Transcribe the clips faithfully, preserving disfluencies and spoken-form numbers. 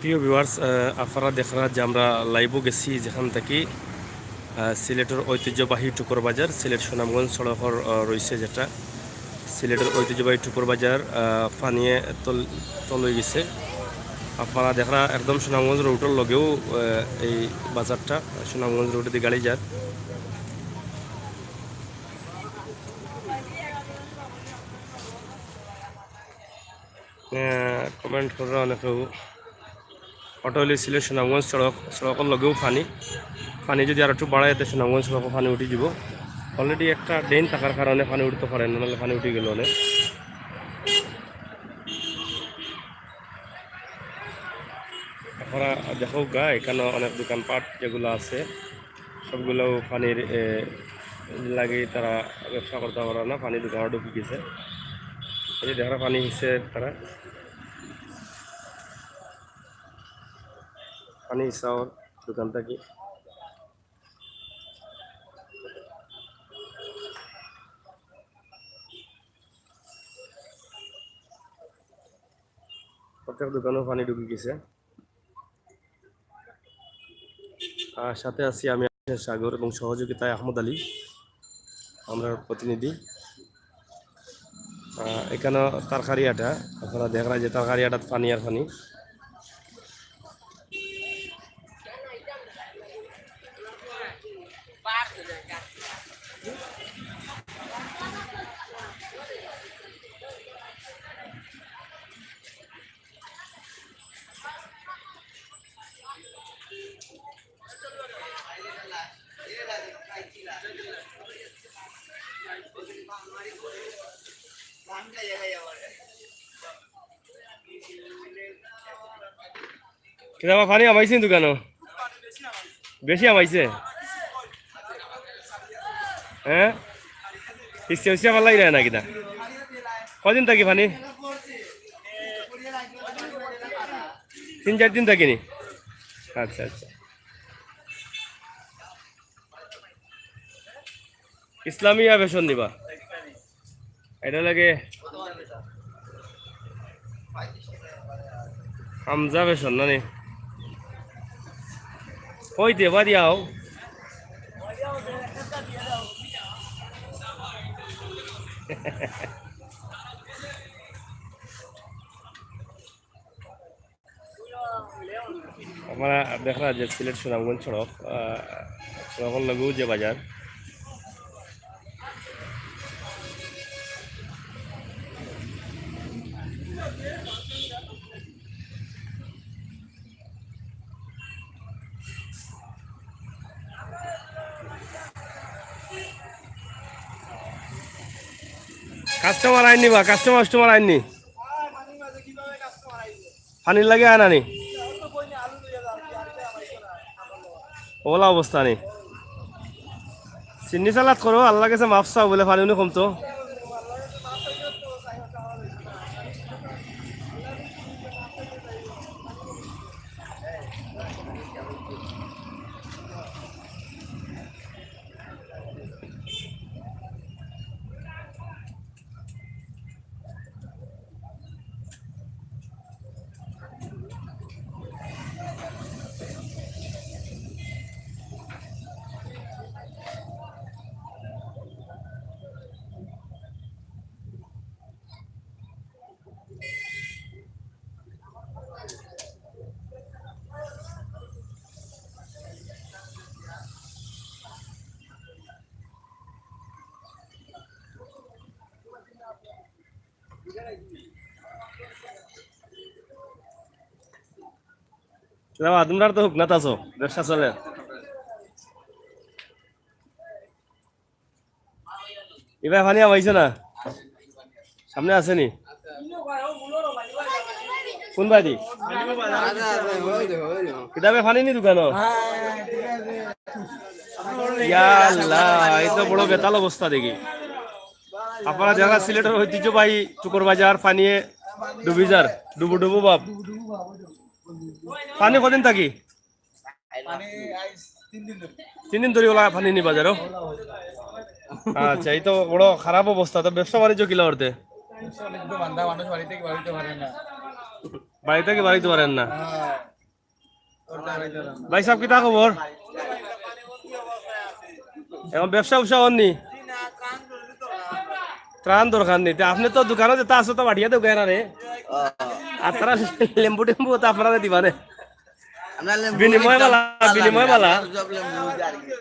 প্রিয় ভিউয়ার্স, আহ, আপনারা দেখরা যে আমরা লাইভও গেছি যেখান থাকি, আহ, সিলেটর ঐতিহ্যবাহী টুকর বাজার, সিলেট সুনামগঞ্জ সড়কর, আহ, রইছে যেটা, সিলেটর ঐতিহ্যবাহী টুকর বাজার, আহ, পানিয়ে তল-, তল অই গেছে। আপনারা দেখরা একদম সুনামগঞ্জ রোডর লগেউ, আহ, এই বাজারটা, সুনামগঞ্জ রোডেদি গাড়ি যার। আহ, comment কররা অনেকেউ। ওটা অইলো সিলেট সুনামগঞ্জ সড়ক, সড়কর লগেউ পানি। পানি যদি আর একটু বাড়ায়, এতে সুনামগঞ্জ সড়কো পানি উঠি যিবো। Already একটা drain থাকার কারণে পানি উঠতো পারে না, নাহলে পানি উঠি গেলো অনে। আপনারা দেখউক্কা, এখানো অনেক দোকানপাট যেগুলা আছে, সবগুলাউ পানির, এ, লাগি তারা ব্যবসা করতা পাররা না, পানি দোকানো ঢুকি গেছে। এই যে দেখরা পানি হিসছে তারা, পানি হিসছে দোকান থাকি। প্রত্যেক দোকানো পানি ঢুকি গেছে। আর সাথে আছি আমি, আশিস সাগর, এবং সহযোগিতায় আহমদ আলী, আমরার প্রতিনিধি। আহ, এখানো তরকারি আটা, আপনারা দেখরা যে তরকারি আটাত পানি আর পানি। কিতা বা, পানি হামাইছে নি দোকানো? বেশি হামাইছে? হ্যাঁ? হিসছে হিসছে পাল্লাই দেয় না কিতা? কদিন থাকি পানি? তিন চাইর দিন থাকি নি? আচ্ছা, আচ্ছা। ইসলামিয়া ফ্যাশন নিবা? এটা লাগে হামজা ফ্যাশন না নি? কই দেবা দিয়াও? আপনারা দেখরা যে সিলেট সুনামগঞ্জ সড়ক, আহ, সড়কর লগেউ যে বাজার। কাস্টমার আইন নি বা, কাস্টমার, কাস্টমার আইন নি? পানির লাগি আয় না নি? অলা অবস্থা নি? চিন্নি সালাদ করো, আল্লার গেছে মাফ চাও বুলে পানি উনি কমতো। কিতা বা, তুমরার তো হুকনাত আছো, ব্যবসা চলে। ইবায় পানি হামাইছে না? সামনে আছে নি? কোন বাদি? কিতা বা, পানি নি দোকানো? ইয়া আল্লাহ, এই তো বড় বেতাল অবস্থা দেখি। আপনারা দেখরা সিলেটর ঐতিহ্যবাহী টুকর বাজার পানিয়ে ডুবি যার, ডুবু ডুবু ভাব। পানি কদিন থাকি? তিন দিন ধরি অলা পানি নি বাজারো? আচ্ছা, এই তো বড় খারাপ অবস্থা। তো ব্যবসা বাণিজ্য কিলা করতে? বাড়ি থাকি বাড়াইতে পারেন না। হ্যাঁ। ভাই সাব, কিতা খবর? এখন ব্যবসা উবসা অর নি? ত্রাণ দরকার নি? তে আপনে তো দোকানো যেতা আছে, অতা বাটিয়া দেউক্কা এরারে। আর তারা লেম্বু টেম্বু অতা আপনারে দিবা নে। আমরা লেম্বু বিনিময় বালা, বিনিময় বালা। আমরা সব লেম্বু আর কি।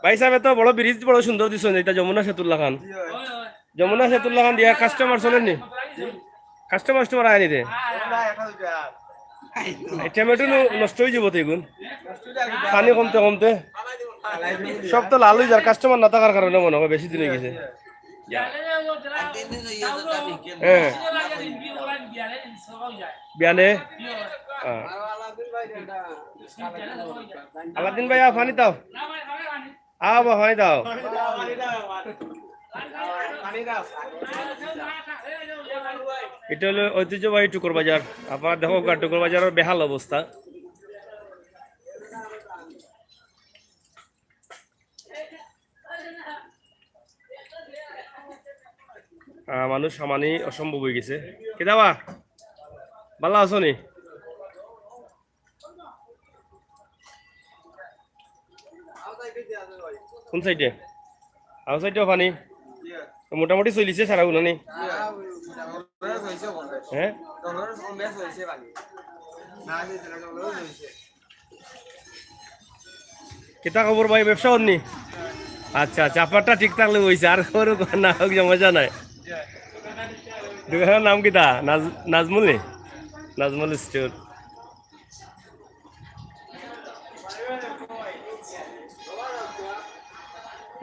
ভাই সাব, এত বড় ব্রিজ, বড় সুন্দর দিছইন, ইটা যমুনা সেতুর লাখান। যমুনা সেতুর লাখান দিয়া কাস্টমার চলের নি? কাস্টমার টাস্টমার আয় নি রে? এই টমেটো নু নষ্ট অই যাইবো তো এগুন। পানি কমতে কমতে সব তো লাল অই যার, কাস্টমার না থাকার কারণে মনে অয় বেশি দিন অই গেছে। হ্যাঁ। বিয়ানে? হ্যাঁ। আলাদিন ভাইয়া, পানি দাও। আ বা, পানি দাও। ইটা অইলো ঐতিহ্যবাহী টুকুর বাজার। আপনারা দেখউক্কা, টুকুর বাজারর বেহাল অবস্থা। আহ, মানুষ হামানি অসম্ভব অই গেছে। কিতা বা? বালা আছো নি? কোন সাইডে? আউ সাইডেও পানি? মোটামুটি চলিছে সারা গুনানি? হ্যাঁ? কিতা খবর ভাই, ব্যবসা অর নি? আচ্ছা, আচ্ছা, আপনারটা ঠিক থাকলে অইছে, আর খবর না অউক সমস্যা নাই। দোকানর নাম কিতা? নাজ-, নাজমুল নি? নাজমুল স্টোর।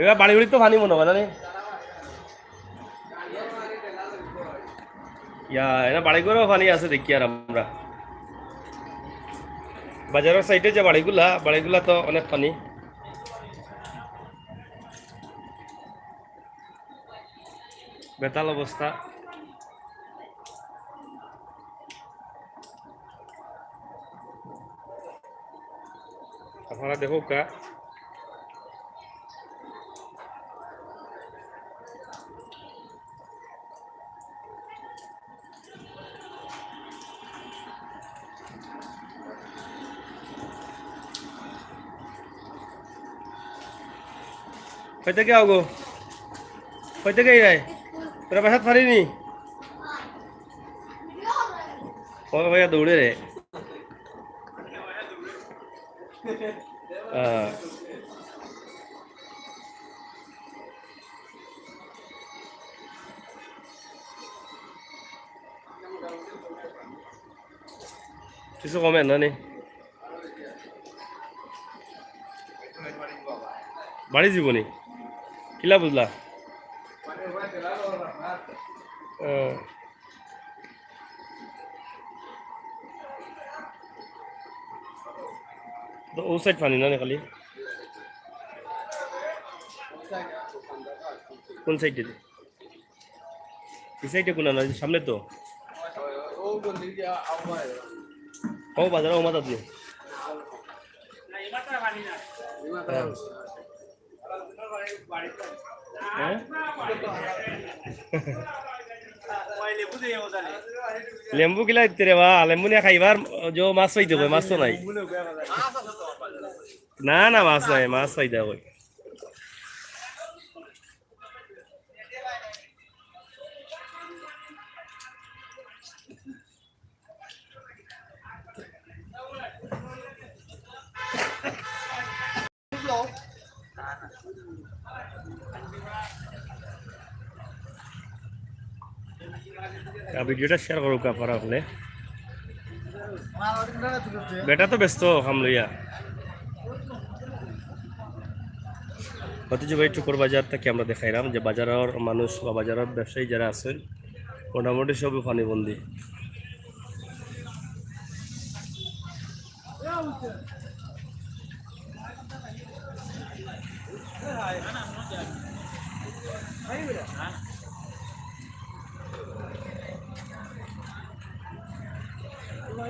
এবার বাড়ি বাড়ি তো পানি মনে অয় না নি? ইয়া, এরা বাড়ি ঘরেও পানি আছে দেখি আর আমরা। বাজারর সাইডে যে বাড়িগুলা, বাড়িগুলা তো অনেক পানি। বেতাল অবস্থা। আপনারা দেখউক্কা। কই থাকি আও গো? কই থাকি আইরায়? তোরা বাসাত পানি নি? ও ভাইয়া দৌড়ে রে। আহ। কিছু কমে না নি? বাড়ি যাইবো নি? কিলা বুঝলা? আহ। তো ও সাইড পানি না নি খালি? কোন সাইডে? এই সাইডে কোন না, সামনে তো। ও বাজার, ও মাথাত নি। হ্যাঁ। লেম্বু কিলা দিতে রে বা? লেম্বু নিয়া খাইবার, যে মাছ পাইতে কই, মাছ তো নাই। না, না, মাছ নাই, মাছ পাইতে কই। আর ভিডিওটা শেয়ার করউক্কা আপনারা অকলে। বেটা তো ব্যস্ত কাম লইয়া। ঐতিহ্যবাহী টুকুর বাজার থাকি আমরা দেখাইলাম যে বাজারর মানুষ বা বাজারর ব্যবসায়ী যারা আছইন, মোটামুটি সবই পানিবন্দী।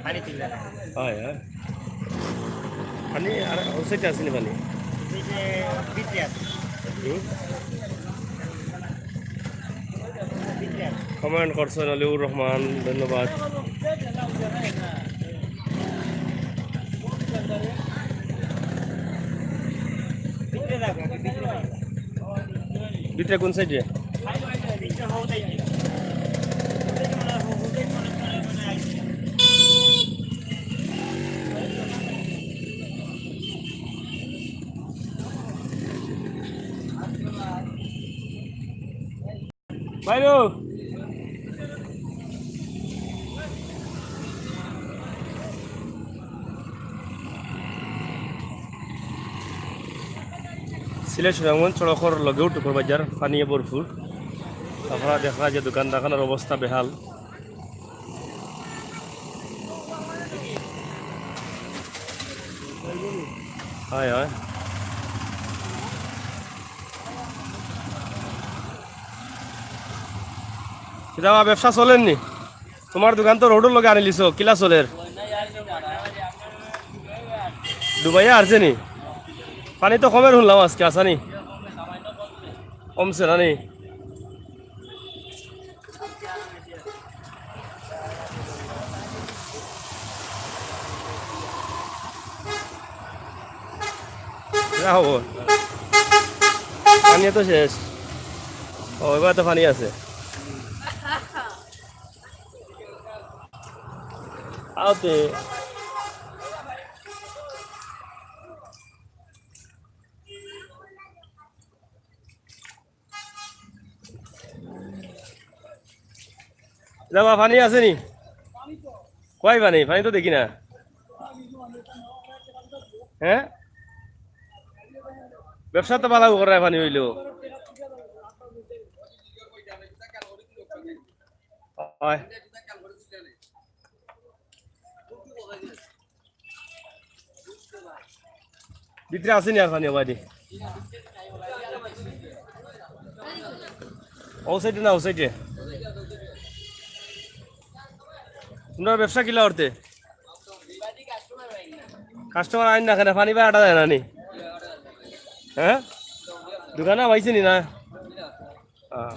পানি তুলে। হয়, হয়। পানি আর ওই সাইডে আছে নি পানি? এই যে ভিতরে আছে। হুম? ভিতরে আছে। কমেন্ট করছেন আলিউর রহমান, ধন্যবাদ। ভিতরে কোন সাইডে? বাইরো। সিলেট সুনামগঞ্জ সড়কর লগেউ টুকুর বাজার, পানিয়ে ভরপুর। আপনারা দেখরা যে দোকান দোকানর অবস্থা বেহাল। হয়, হয়। কিতা বা, ব্যবসা চলের নি? তুমার দোকান তো রোডর লগে আনিলিছো, কিলা চলের? ডুবাইয়া আরছে নি? পানি তো কমের হুনলাম আজকে, আসানি? কমছে না নি? না হবো। পানি তো শেষ। ও, এবার তো পানি আছে। আওতে। যাবা, পানি আছে নি? কই পানি? পানি তো দেখি না। হ্যাঁ? ব্যবসা তো বালা করে পানি অইলো। হয়। ভিতরে আছে নি আর পানি, ওবায়দি? ও সাইডে না, ও সাইডে। তুমরার ব্যবসা কিলা করতে? কাস্টমার আইন না কেনে? পানি বায় আটা যায় না নি? হ্যাঁ? দোকানে পাইছে নি না? হ্যাঁ।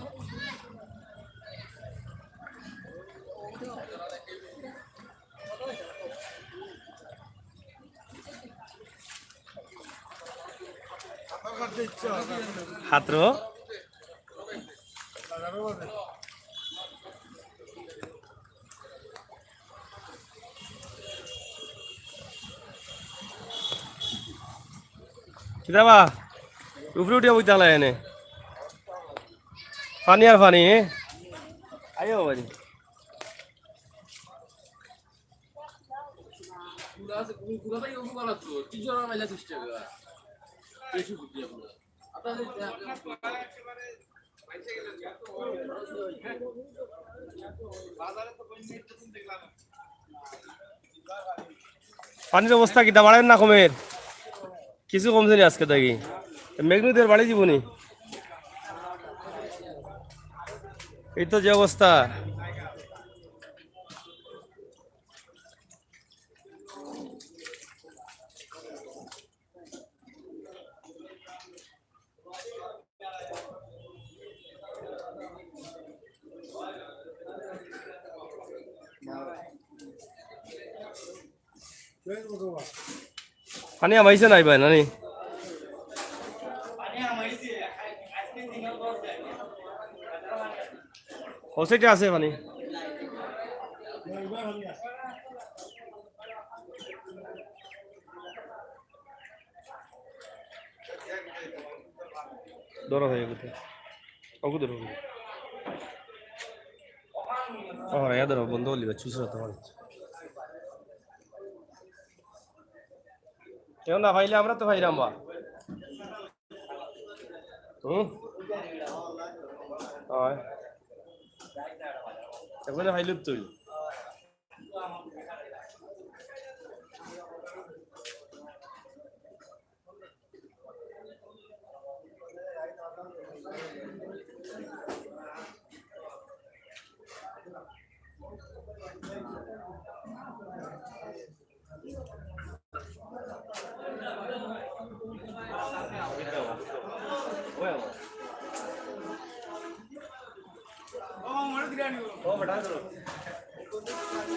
হাতরো। কিতা বা? উপরে উঠিয়া বইতা লাগি এনে। পানি আর পানি, এ? আইও বাড়ি। পানির অবস্থা কিতা, বাড়ের না কমের? কিছু কমছে নি আজকে থাকি? মেঘ নদীর বাড়ি দিব নি? এই তো যে অবস্থা। পানি হামাইছে নাই ভাই, নানি? ও সাইডে আছে পানি। ধরো ভাই, ওগুতে। ওগু ধরো, ওগু। ও, রে, ধরো, বন্ধ করলি, বা, চুষে যেতে পারে। কেউ না পাইলে আমরা তো পাইরাম, বা। হুম? হয়। এখন পাইলে তুই।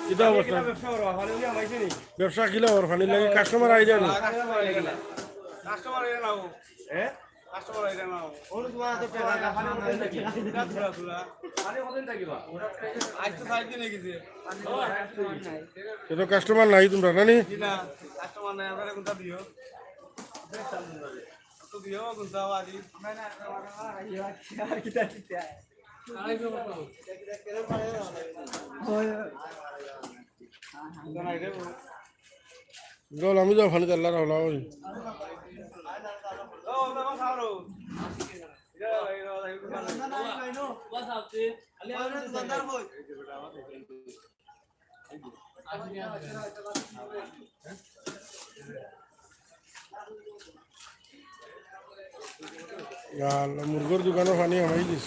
কিতা অবস্থা? ব্যবসা কিলা অর? পানির লাগি কাস্টমার আইরা নি? কাস্টমার আইরা না। হ্যাঁ? কাস্টমার আইরা না। ওর তোমার তো টেকা কাস্টমার নাই। এটা থুড়া থুড়া। আজ তো সাত দিন অই গেছে। এ তো কাস্টমার নাই তোমরা, না নি? জি না, কাস্টমার নাই, আপনারা কোনটা দিও? তো দিও, কোনটা বাড়ি? আর কিতা দিতে হয়? জল আমি যাও, পানি চাল্লা রাখলা ওই। ইয়াল্লা, মুরগর দোকানো পানি হামাই দিস।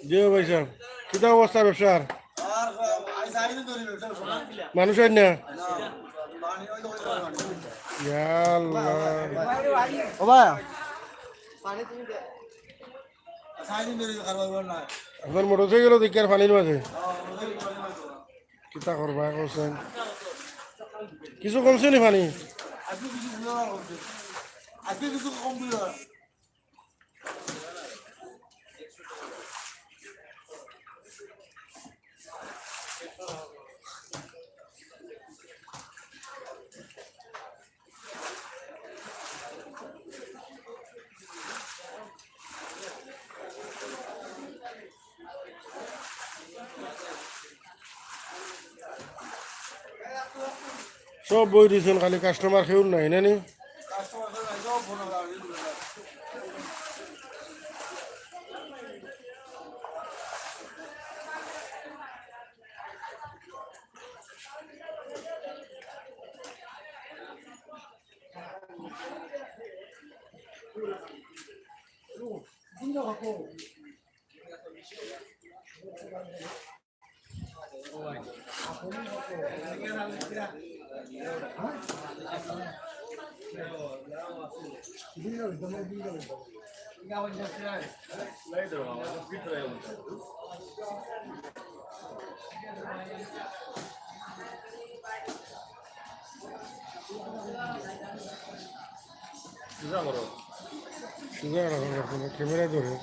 জি ভাই সাহেব, কিতা অবস্থা ব্যবসার? আর, আই সাইডে ধরি ব্যবসা শোনা। মানুষ আইন না? না, পানি ওই তো ওই তো পানি। ইয়াল্লা। ও ভাই, পানি তুমি দে। সাইডে ধরি কারবার না। আপনার মোটরসাইকেলও দেখি আর পানির মাঝে। হ্যাঁ, মোটরসাইকেল পানির মাঝে। কিতা করবা কওছেন? কিছু কমছে নি পানি? আজকে কিছু বুঝা কমছে। আজকে কিছু কম বুঝা। সব বই দিছেন, খালি কাস্টমার কেউ নাই, না নি? সুজা করো। সুজা রাখো, রাখো, ক্যামেরা ধরো।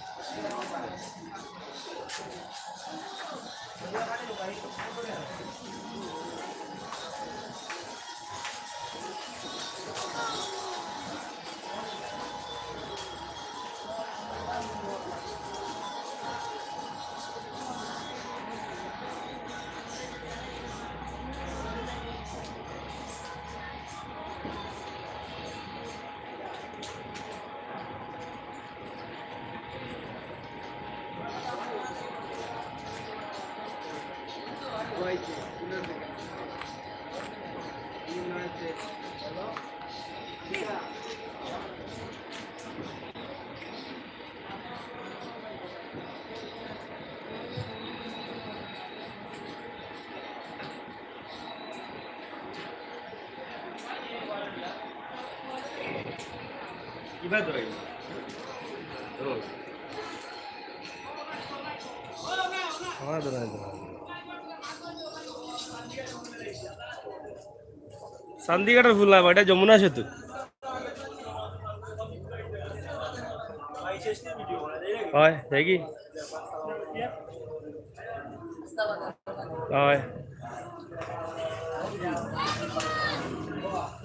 চান্দিঘাটর ফুল না, ইটা যমুনা সেতু। অয়, দেখি। অয়।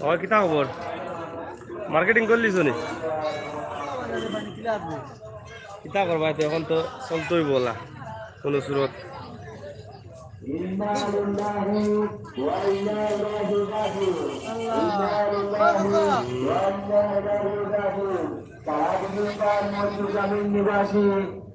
অয়, কিতা খবর? মার্কেটিং করলিছো নি? কিতা করবা তে, অখন তো চলতই বলা, কুনু সুরত। إنا لله وإنا إليه راجعون. إنا لله وإنا إليه راجعون. সারা দিকে পার মজলুজামিন নিবাসী,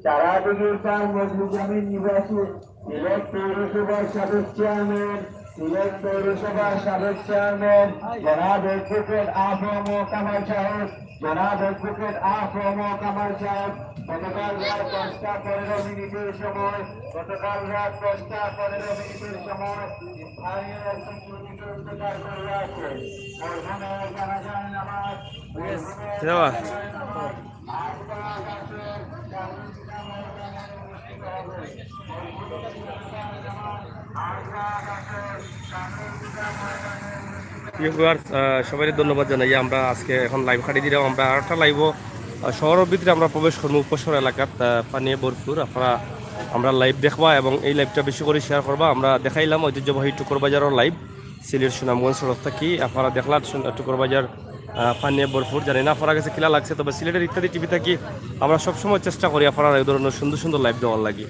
সারা দিকে পার মজলুজামিন নিবাসী, সিলেট পৌরসভার সাবেক চেয়ারম্যান, সিলেট পৌরসভার সাবেক চেয়ারম্যান জনাব অ্যাডভোকেট আফম কামাল সাহেব, জনাব অ্যাডভোকেট আফম কামাল সাহেব গতকাল রাত দশটা পনেরো মিনিটের সময়, গতকাল রাত দশটা পনেরো মিনিটের সময় স্থানীয় একজন পুলিশের ইন্তেকাল করে আছে। মরহুমের জানাজার নামাজ, মরহুমের যাওয়া। জানাজার নামাজ আজ রাত আছে। প্রিয় ভিউয়ার্স, সবাইকে ধন্যবাদ জানাই। আমরা আজকে এখন লাইভ কাটি দিলাম। আমরা আরেকটা লাইভও শহরের ভিতরে আমরা প্রবেশ করবো, উপশহর এলাকাত, আহ, পানিয়ে ভরপুর। আপনারা আমরা লাইভ দেখবা এবং এই লাইভটা বেশি করে শেয়ার করবা। আমরা দেখাইলাম ঐতিহ্যবাহী টুকুর বাজারের লাইভ, সিলেট সুনামগঞ্জ সড়ক থাকি। আপনারা দেখলা সুন-, টুকুর বাজার, আহ, পানিয়ে ভরপুর। জানি না আপনারা গেছে কিলা লাগছে, তবে সিলেটের ইত্যাদি টিভি থাকি আমরা সবসময় চেষ্টা করি আপনারা এই ধরনের সুন্দর সুন্দর লাইভ দেওয়ার লাগি।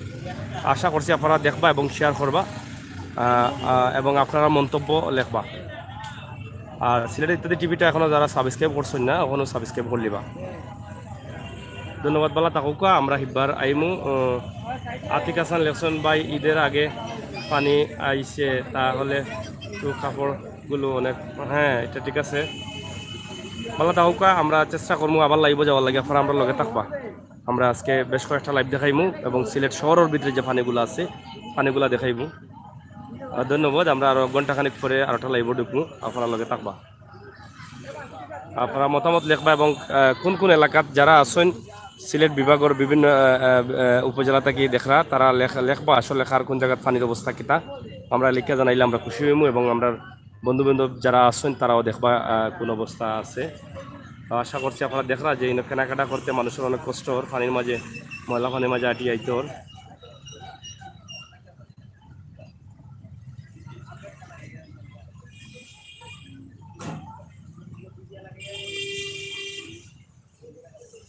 আশা করছি আপনারা দেখবা এবং শেয়ার করবা, আহ, আহ, এবং আপনারা মন্তব্য লেখবা। আর সিলেটের ইত্যাদি টিভিটা এখনো যারা সাবস্ক্রাইব করছেন না, এখনো সাবস্ক্রাইব করলিবা। ধন্যবাদ, বালা থাকউক্কা। আমরা হিব্বার আইমু। আহ, আতিক হাসান লেখছেন, ভাই, ঈদের আগে পানি আইছে, তাহলে তো কাপড়গুলো অনেক, হ্যাঁ, এটা ঠিক আছে। বালা থাকউক্কা, আমরা চেষ্টা করমু আবার লাইভও যাওয়ার লাগি, আপনারা আমরা লগে থাকবা। আমরা আজকে বেশ কয়েকটা লাইভ দেখাইমু এবং সিলেট শহরের ভিতরে যে পানিগুলো আছে, পানিগুলা দেখাইমু। আর ধন্যবাদ, আমরা আরো ঘন্টা খানিক পরে আরোটা লাইভও ঢুকমু, আপনারা লগে থাকবা। আপনারা মতামত লেখবা এবং, আহ, কোন কোন এলাকাত যারা আছেন সিলেট বিভাগের বিভিন্ন, আহ, আহ, আহ, উপজেলা থাকি দেখরা, তারা লেখ-, লেখবা আসলে কার কোন জায়গাত পানির অবস্থা কিতা। আমরা লেখিয়া জানাইলে আমরা খুশি হইমু এবং আমরা বন্ধু বান্ধব যারা আছেন তারাও দেখবা, আহ, কোন অবস্থা আছে। তো আশা করছি আপনারা দেখরা যে ইনো কেনাকাটা করতে মানুষের অনেক কষ্ট অর, পানির মাঝে, ময়লা পানির মাঝে আটি আইতে অর।